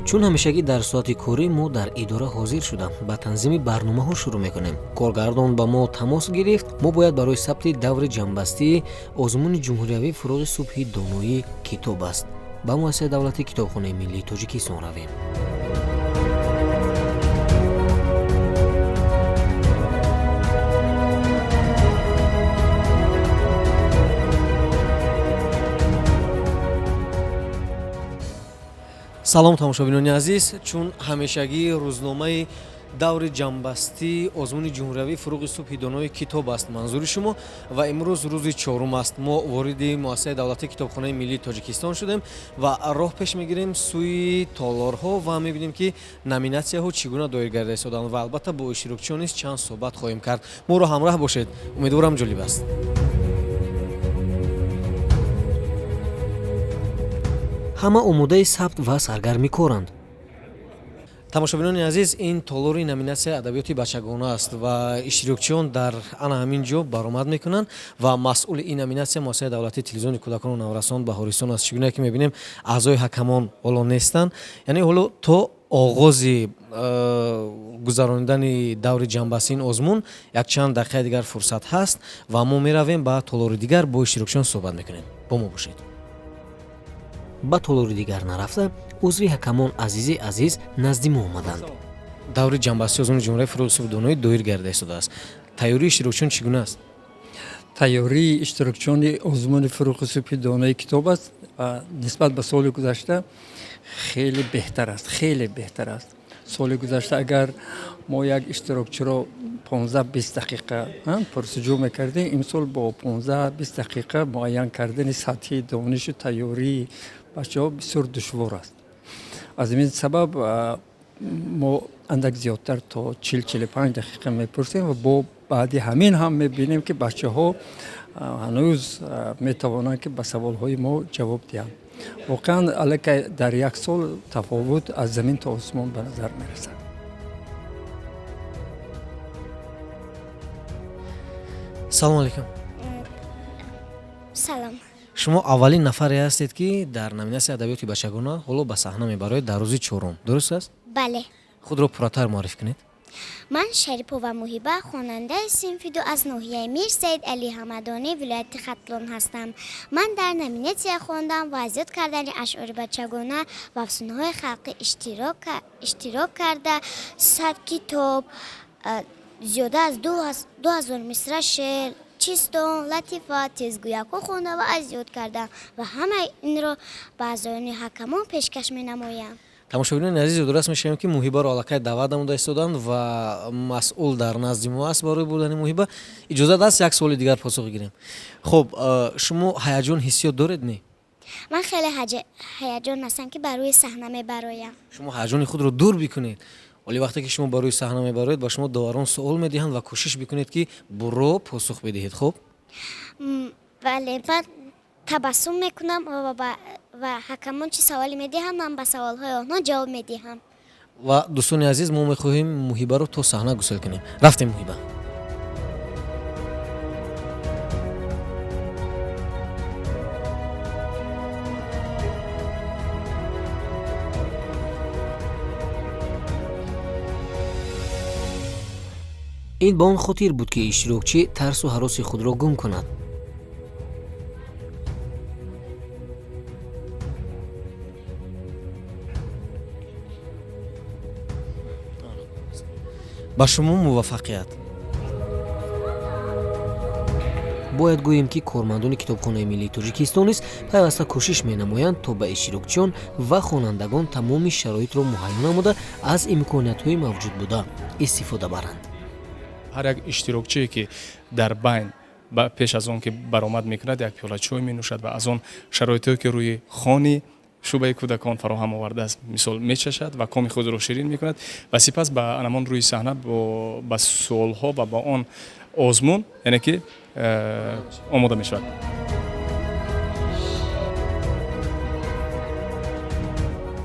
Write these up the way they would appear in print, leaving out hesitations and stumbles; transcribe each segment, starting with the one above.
Чун ҳамешагӣ дар соати корӣ мо дар идора ҳозир шуда ба танзими барномаҳо шурӯъ мекунем. Коргардон ба мо тамос гирифт. Мо бояд барои сабти даври ҷамъбастии озмуни ҷумҳуриявии «Фурӯғи субҳи доноӣ китоб аст» ба муассисаи давлатии Китобхонаи миллии Тоҷикистон равем. Салом, тамошобинони азиз. Чун ҳамешагӣ рӯзномаи даври ҷамъбастии озмуни ҷумҳуриявии «Фурӯғи субҳи донои китоб аст» манзури шумо ва имрӯз рӯзи чорум аст. Мо вориди муассисаи давлатии Китобхонаи миллии Тоҷикистон шудем ва роҳ пеш мегирем сӯи толорҳо ва мебинем, ки номинатсияҳо чӣ гуна доир гарда истоданд ва албатта бо иштирокчиён низ чанд суҳбат хоҳем кард. Моро ҳамроҳ бошед, умедворам, ҷолиб аст. Ҳама омодаи сабт ва саргарми коранд. Тамошобинони азиз, ин толори номинатсияи адабиёти бачагона аст ва иштирокчиён дар ана ҳамин ҷо баромад мекунанд ва масъули ин номинатсия муассисаи давлатии телевизиони кӯдакону наврасон «Баҳористон» аст. Чӣ гуна ки мебинем, аъзои ҳакамон ҳоло нестанд, яъне ҳоло то оғози гузаронидани даври ҷамъбастии ин озмун якчанд дақиқаи дигар фурсат ҳаст ва мо меравем ба толори дигар, бо иштирокчиён суҳбат мекунем. Бо мо бошед. Ба толори дигар нарафта, узви ҳакамон Азизи Азиз назди мо омаданд. Даври ҷамъбастии озмуни ҷумҳурияи «Фурӯғи субҳи доноӣ» доир гарда истодааст. Тайёрии иштирокчиён чӣ гуна аст? Тайёрии иштирокчиёни озмуни «Фурӯғи субҳи донои китоб аст» нисбат ба соли гузашта хеле беҳтар аст, хеле беҳтар аст. Соли гузашта агар мо як иштирокчиро 15-20 дақиқа пурсуҷӯ мекардем, имсол бо 15-20 дақиқа муайян кардани сатҳи донишу тайёрии бачаҳо бисёр душвор аст. Аз ин сабаб мо андак зиёдтар, то 40-45 дақиқа мепурсем ва бо баъди ҳамин ҳам мебинем, ки бачаҳо ҳанӯз метавонанд, ки ба саволҳои мо ҷавоб диҳанд. Воқеан, аллакай дар як сол тафовут аз замин то осмон ба назар мерасад. Салому алейкум. Салом. Шумо аввалин нафаре ҳастед, ки дар номинатсияи адабиёти бачагона ҳоло ба саҳна мебароед дар рӯзи чорум, дуруст аст? Бале. Худро пурратар муарриф кунед. Ман Шарипова Муҳиба, хонандаи синфи 2 аз ноҳияи Мир Саид Али Ҳамадонӣ, вилояти Хатлон ҳастам. Ман дар номинатсия хондам ва аз ёд кардани ашъори бачагона ва афсонаҳои халқӣ иштирок карда, 100 китоб, зиёда аз 2000 мисра шеър, чистон, латифа, тезгӯякҳо хонда ва аз ёд кардам ва ҳамаи инро ба аъзоёни ҳакамон пешкаш менамоям. Тамошобинони азиз, ёдрас мешавем, ки Муҳибаро аллакай даъват намуда истоданд ва масъул дар назди мо аст. Барои бурдани Муҳиба иҷозат аст як суоли дигар посух гирем? Хуб, шумо ҳаяҷон ҳиссиёт доред, не? Ман хеле ҳаяҷон ҳастам, ки ба рӯи саҳна мебароям. Шумо ҳаяҷони худро дур бикунед. Вале вақте ки шумо ба рӯи саҳна мебароед, ба шумо доварон суол медиҳанд ва кӯшиш бикунед, ки бурро посух бидиҳед, хуб? Бале, ман табассум мекунам ва ҳакамон чӣ саволе медиҳанд, ман ба саволҳои онҳо ҷавоб медиҳам. Ва дӯстони азиз, мо мехоҳем Муҳибаро то саҳна гусел кунем. Рафтем, Муҳиба. Ин ба он хотир буд, ки иштирокчӣ тарсу ҳароси худро гум кунад. Ба шумо муваффақият. Бояд гӯем, ки кормандони Китобхонаи миллии Тоҷикистон низ пайваста кӯшиш менамоянд, то ба иштирокчиён ва хонандагон тамоми шароитро муҳайё намуда, аз имкониятҳои мавҷудбуда истифода баранд. Ҳар як иштирокчие, ки дар байн пеш аз он ки баромад мекунад, як пиёла чой менӯшад ва аз он шароитое, ки рӯи хони шӯъбаи кӯдакон фароҳам овардааст, мисол мечашад ва коми худро ширин мекунад ва сипас ба анамон рӯи саҳна ба суолҳо ва ба он озмун, яъне ки омода мешавад.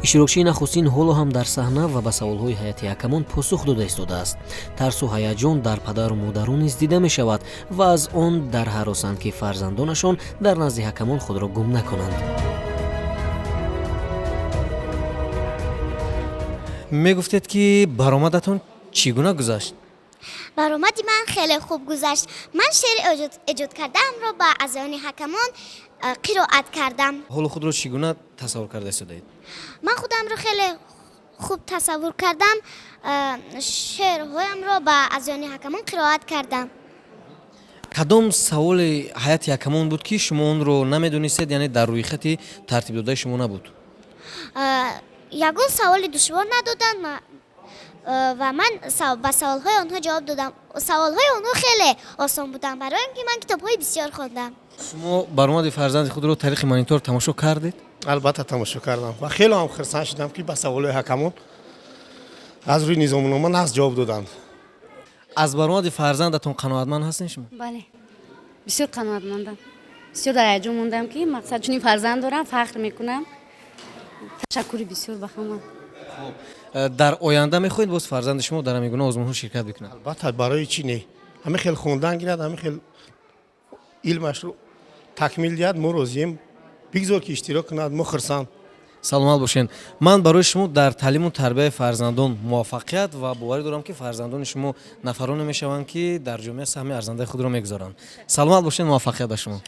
Иштирокчии нахустин ҳоло ҳам дар саҳна ва ба саволҳои ҳайати ҳакамон посух дода истодааст. Тарсу ҳаяҷон дар падару модарон низ дида мешавад ва аз он дар ҳаросанд, ки фарзандонашон дар назди ҳакамон худро гум накунанд. Мегуфтед, ки баромадатон чӣ гуна гузашт? Баромади ман хеле хуб гузашт. Ман шеъри эҷод кардаамро ба аъзоёни ҳакамон қироат кардам. Ҳоло худро чӣ гуна тасаввур карда истодаед? Ман худамро хеле хуб тасаввур кардам, шеърҳоямро ба аъзоёни ҳакамон қироат кардам. Кадом саволи ҳайати ҳакамон буд, ки шумо онро намедонистед, яъне дар рӯйхати тартибдодаи шумо набуд? Ягон саволи душвор надоданд ва ман ба саволҳои онҳо ҷавоб додам. Саволҳои онҳо хеле осон буданд, барои он ки ман китобҳои бисёр хондам. Шумо баромади фарзанди худро тариқи монитор тамошо кардед? Албатта, тамошо кардам ва хеле ҳам хурсанд шудам, ки ба саволҳои ҳакамон аз рӯи низомнома нағз ҷавоб доданд. Аз баромади фарзандатон қаноатманд ҳастед шумо? Бале, бисёр қаноатмандам. Бисёр дар ҳаяҷон мондам, ки мақсад чунин фарзанд дорам, фахр мекунам. Ташаккури бисёр ба ҳама. Дар оянда мехоҳед боз фарзанди шумо дар ҳамин гуна озмунҳо ширкат бикунад? Албатта, барои чӣ не? Ҳамин хел хондан гирад, ҳамин хел илмашро такмил диҳад, мо розием. Бигзор, ки иштирок кунад, мо хурсанд. Саломат бошед. Ман барои шумо дар таълиму тарбияи фарзандон муваффақият ва боварӣ дорам, ки фарзандони шумо нафароне мешаванд, ки дар ҷомеа саҳми арзандаи худро мегузоранд. Саломат бошед, муваффақият ба шумо.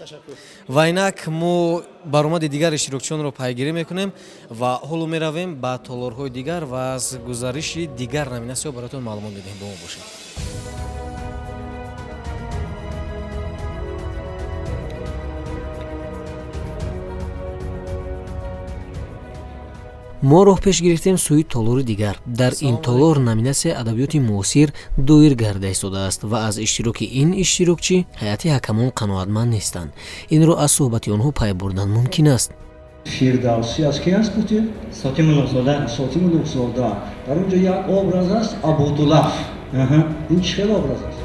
Ва инак мо баромади дигар иштирокчиёнро пайгирӣ мекунем ва ҳоло меравем ба толорҳои дигар ва аз гузариши дигар номинатсияҳо бароятон маълумот медиҳем. Бо мо бошед. Мо роҳ пеш гирифтем сӯи толори дигар. Дар ин толор номинатсияи адабиёти муосир доир гарда истодааст ва аз иштироки ин иштирокчӣ ҳайати ҳакамон қаноатманд нестанд. Инро аз суҳбати онҳо пай бурдан мумкин аст. Фирдавсӣ аз ки аст, гуфтед? Сотим Улуғзода. Сотим Улуғзода. Дар он ҷо як образ аст, Абудулаф. Ин чӣ хел образ аст?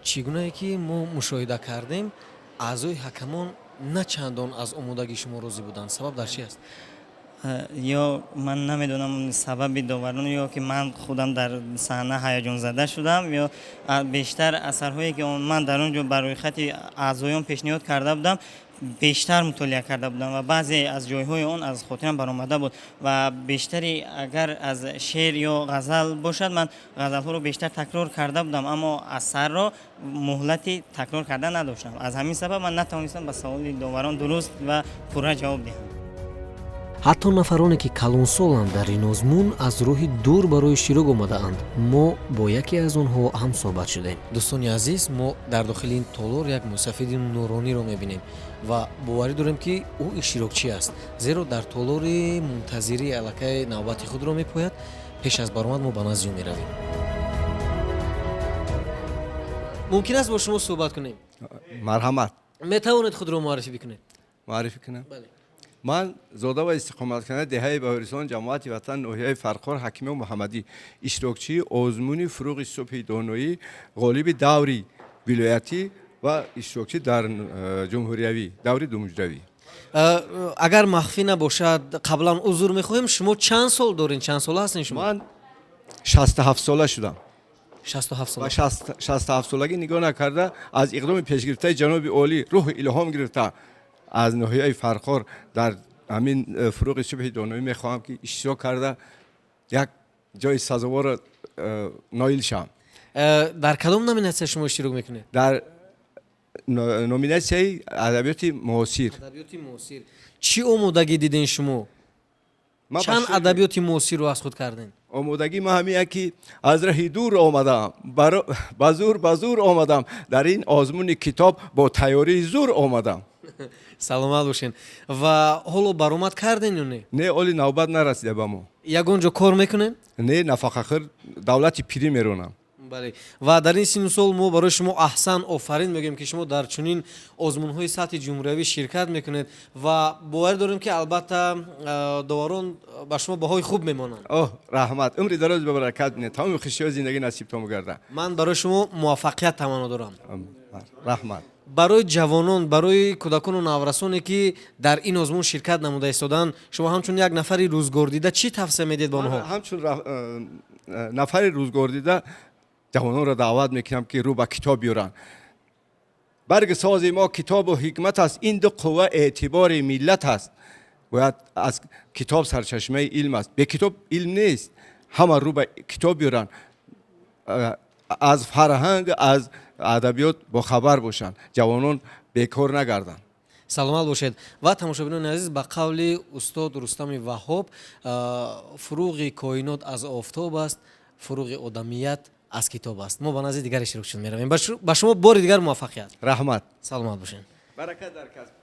Чӣ гунае ки мо мушоҳида кардем, аъзои ҳакамон на чандон аз омодагии шумо розӣ буданд. Сабаб дар чи аст? Ё ман намедонам сабаби доварон, ё ки ман худам дар саҳна ҳаяҷонзада шудам, ё бештар асарҳое, ки ман дар он ҷо ба рӯйхати аъзоён пешниҳод карда будам, бештар мутолиа карда будам ва баъзе аз ҷойҳои он аз хотирам баромада буд. Ва бештари агар аз шеър ё ғазал бошад, ман ғазалҳоро бештар такрор карда будам, аммо асарро муҳлати такрор карда надоштам. Аз ҳамин сабаб ман натавонистам ба саволи доварон дуруст ва пурра ҷавоб диҳам. Ҳатто нафароне, ки калонсоланд, дар ин озмун аз роҳи дур барои иштирок омадаанд. Мо бо яке аз онҳо ҳамсӯҳбат шудем. Дӯстони азиз, мо дар дохили ин толор як мусафиди нурониро мебинем ва боварӣ дорем, ки ӯ иштирокчӣ аст, зеро дар толори мунтазирӣ аллакай навбати худро мепояд. Пеш аз баромад мо ба назди ӯ меравем. Мумкин аст бо шумо суҳбат кунем? Марҳамат. Метавонед худро муаррифӣ бикунед? Муаррифӣ кунам? Ман зода ва истиқоматкунандаи деҳаи Баҳористон, ҷамоати Ватан, ноҳияи Фархор, Ҳакимиё Муҳаммадӣ, иштирокчии озмуни «Фурӯғи субҳи доноӣ», ғолиби даври вилоятӣ ва иштирокчӣ дар ҷумҳуриявӣ, даври думҷуравӣ. Агар махфӣ набошад, қаблан узр мехоҳем, шумо чанд сол доред, чанд сола ҳастед шумо? Ман 67-сола шудам. 67 сола. Ва 67-солагӣ нигоҳ накарда, аз иқдоми пешгирифтаи ҷаноби олӣ рӯҳу илҳом гирифта, аз ноҳияи Фархор дар ҳамин «Фурӯғи субҳи доноӣ» мехоҳам, ки иштирок карда, як ҷои сазоворро ноил шавам. Дар кадом номинатсия шумо иштирок мекунед? Дар номинатсияи адабиёти муосир. Адабиёти муосир. Чӣ омодагӣ дидем шумо? Чанд адабиёти муосирро аз худ кардем? Омодагӣ ма ҳамин, ки аз раҳи дур омадам, ба зур, ба зур омадам, дар ин озмуни китоб бо тайёрии зур омадам. Саломат бошед. Ва ҳоло баромад кардем ё не? Не, оли навбат нарасида ба мо. Ягон ҷо кор мекунем? Не, нафақахӯр, давлати пирӣ меронам. Бале, ва дар ин синну сол мо барои шумо аҳсан, офарин мегӯем, ки шумо дар чунин озмунҳои сатҳи ҷумҳуриявӣ ширкат мекунед, ва боварӣ дорем, ки албатта доварон ба шумо баҳои хуб мемонанд. Оҳ, раҳмат, умри дароз ба баракат бинед, тамоми хушиҳои зиндагӣ насибтон бигардад. Ман барои шумо муваффақият таманно дорам. Раҳмат. Барои ҷавонон, барои кӯдакону наврасоне, ки дар ин озмун ширкат намуда истоданд, шумо ҳамчун як нафари рӯзгордида чӣ тавсия медиҳед ба онҳо? Ҳамчун нафари рӯзгордида ҷавононро даъват мекунам, ки рӯ ба китоб биёранд. Барг сози мо китобу ҳикмат аст, ин ду қувва эътибори миллат аст. Бояд аз китоб сарчашмаи илм аст, бе китоб илм нест. Ҳама рӯ ба китоб биёранд, аз фарҳанг, аз адабиёт бохабар бошанд, ҷавонон бекор нагарданд. Саломат бошед. Ва тамошобинони азиз, ба қавли устод Рустами Ваҳҳоб, фуруғи коинот аз офтоб аст, фуруғи одамият аз китоб аст. Мо ба назди дигар иштирокчиён меравем. Ба шумо бори дигар муваффақият. Раҳмат. Саломат бошед. Баракат дар касб.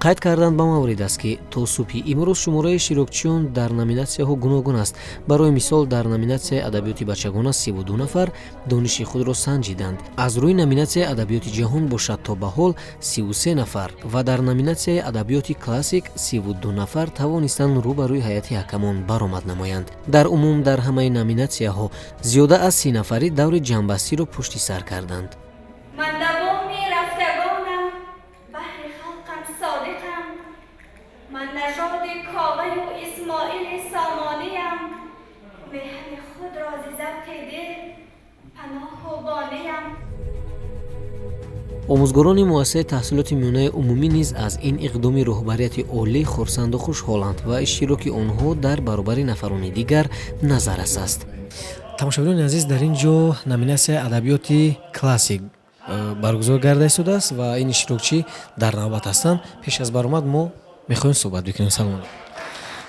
Қайд кардан ба маврид аст, ки то субҳи имрӯз шумораи иштирокчиён дар номинатсияҳо гуногун аст. Барои мисол, дар номинатсияи адабиёти бачагона 32 нафар дониши худро санҷиданд. Аз рӯи номинатсияи адабиёти ҷаҳон бошад, то ба ҳол 33 нафар ва дар номинатсияи адабиёти классик 32 нафар тавонистанд рӯ ба рӯи ҳайати ҳакамон баромад намоянд. Дар умум дар ҳамаи номинатсияҳо зиёда аз 30 нафари даври ҷамъбастиро пушти сар карданд. Ман нажоди Коваю Исмоили Сомониям, меҳни худро зи завқи дил паноҳу бонеям. Омӯзгорони муассисаи таҳсилоти миёнаи умумӣ низ аз ин иқдоми роҳбарияти олӣ хурсанду хушҳоланд ва иштироки онҳо дар баробари нафарони дигар назаррас аст. Тамошобинони азиз, дар ин ҷо номинатсияи адабиёти классик баргузор гарда истодааст ва ин иштирокчӣ дар навбат ҳастанд. Пеш аз баромад мо мехоҳем суҳбат бикунем. Салом алейкум.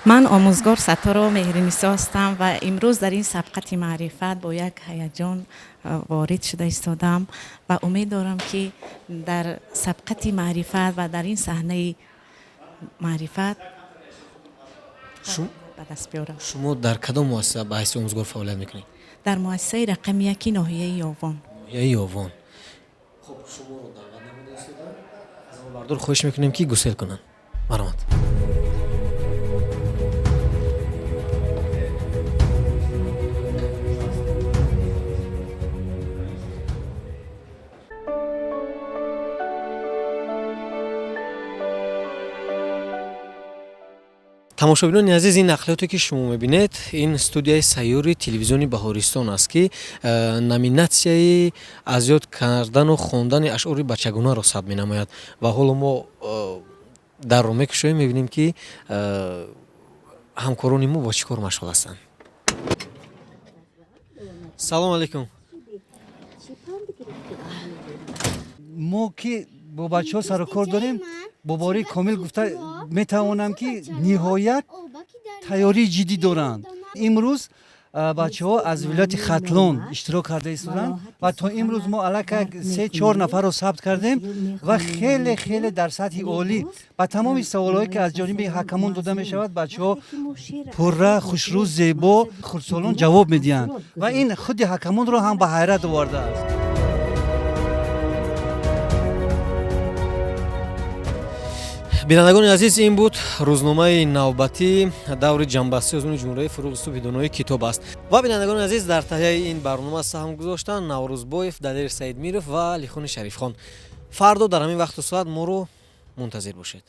Ман омӯзгор Сатторова Меҳринисо ҳастам ва имрӯз дар ин сабқати маърифат бо як ҳаяҷон ворид шуда истодам ва умед дорам, ки дар сабқати маърифат ва дар ин саҳнаи маърифат ба даст биёрам. Шумо дар кадом муассиса ба ҳайси омӯзгор фаъолият мекунед? Дар муассисаи рақами 1 ноҳияи Ёвон. Ноҳияи Ёвон. Хуб, шуморо даъват намуда истодам. Аз бардор хоҳиш мекунем, ки гусел кунанд. Марҳамат. Тамошобинони азиз, ин нақлиёте, ки шумо мебинед, ин студияи сайёри телевизиони Баҳористон аст, ки номинатсияи аз ёд кардану хондани ашъори бачагонаро сабт менамояд. Ва ҳоло мо дарро мекушоем, мебинем, ки ҳамкорони мо бо чӣ кор машғул ҳастанд. Салом алейкум. Мо ки бо бачаҳо сарукор дорем, бо боварии комил гуфта метавонам, ки ниҳоят тайёрии ҷиддӣ доранд. Имрӯз бачаҳо аз вилояти Хатлон иштирок карда истоданд ва то имрӯз мо аллакай 3-4 нафарро сабт кардем ва хеле хеле дар сатҳи олӣ ба тамоми саволҳое, ки аз ҷониби ҳакамон дода мешавад, бачаҳо пурра, хушрӯ, зебо, хурдсолон ҷавоб медиҳанд ва ин худи ҳакамонро ҳам ба ҳайрат овардааст. Бинандагони азиз, ин буд рӯзномаи навбатӣ даври ҷамъбастии озмуни ҷумҳурияи фуруғи субҳи донои китоб аст. Ва бинандагони азиз, дар таҳияи ин барнома саҳм гузоштанд Наврӯзбоев, Далер Саидмиров ва Алихони Шарифхон. Фардо дар ҳамин вақту соат моро мунтазир бошед.